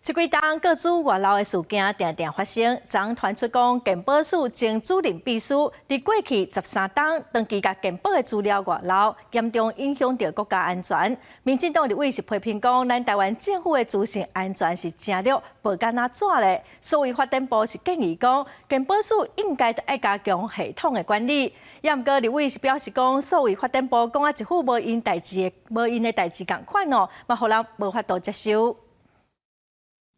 這幾冬個資外漏的事件定定發生，昨傳出講，健保署前主任秘書佇過去13冬長期共健保的資料外漏，嚴重影響著國家安全。民進黨立委是批評講，咱台灣政府的資訊安全是誠弱，薄甲若紙咧。所以發展部是建議講，健保署應該愛加強系統的管理。也毋過立委是表示講，數位發展部講啊一副無𪜶代誌的無𪜶的代誌仝款哦，嘛予人無法度接受。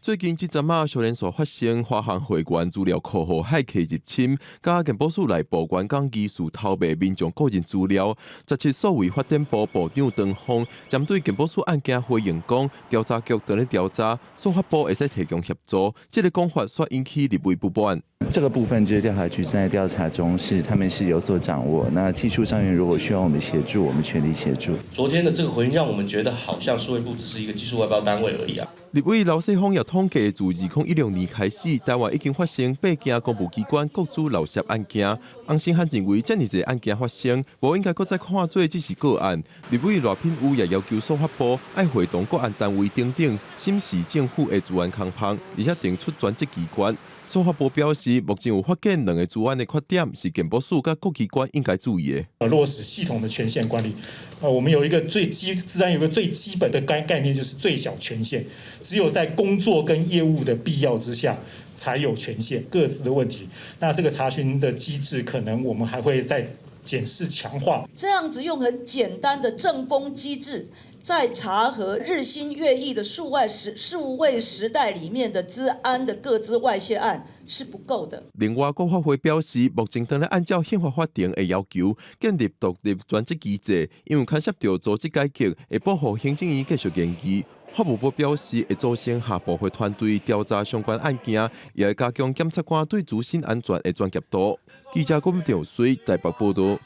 最近這陣仔，連續發生華航會員資料庫予駭客入侵，佮健保署內部員工疑似偷賣民眾個人資料。17數位發展部部長張鋒針對健保署案件回應講，調查局正咧調查，數發部會使提供協助。這个講法煞引起立委不滿。這個部分就是調查局正在調查中，是他們是有所掌握。那技術上面如果需要我們協助，我們全力協助。昨天的這個回應讓我們覺得好像數位部只是一個技術外包單位而已啊。立委劉世鋒也統計，自2016年開始，台灣已經發生八件公部機關個資漏洩案件。洪申翰認為，遮爾濟案件發生，無應該閣再看做只是個案。立委賴品妤也要求數發部愛會同國安單位等等審視政府的資安空縫，而且定出專責機關。數發部表示，目前有發現兩个資安的缺點，是健保署佮各機關應該注意的。落實系統的權限管理。我們有一個最基，資安有個最基本的概念，就是最小權限，只有在工作跟業務的必要之下，才有權限。個資的問題，那這個查詢的機制，可能我們還會再檢視強化。這樣子用很簡單的政風機制，在查核日新月異的數位時代裡面的資安的個資外洩案是不夠的。另外，國發會表示，目前正咧按照憲法法定的要求，建立獨立專責機制，因為牽涉著組織改革，會報予行政院繼續研究。法務部表示，會組成跨部會團隊調查相關案件，也會加強檢察官對資訊安全的專業度。記者郭炳水台北報導。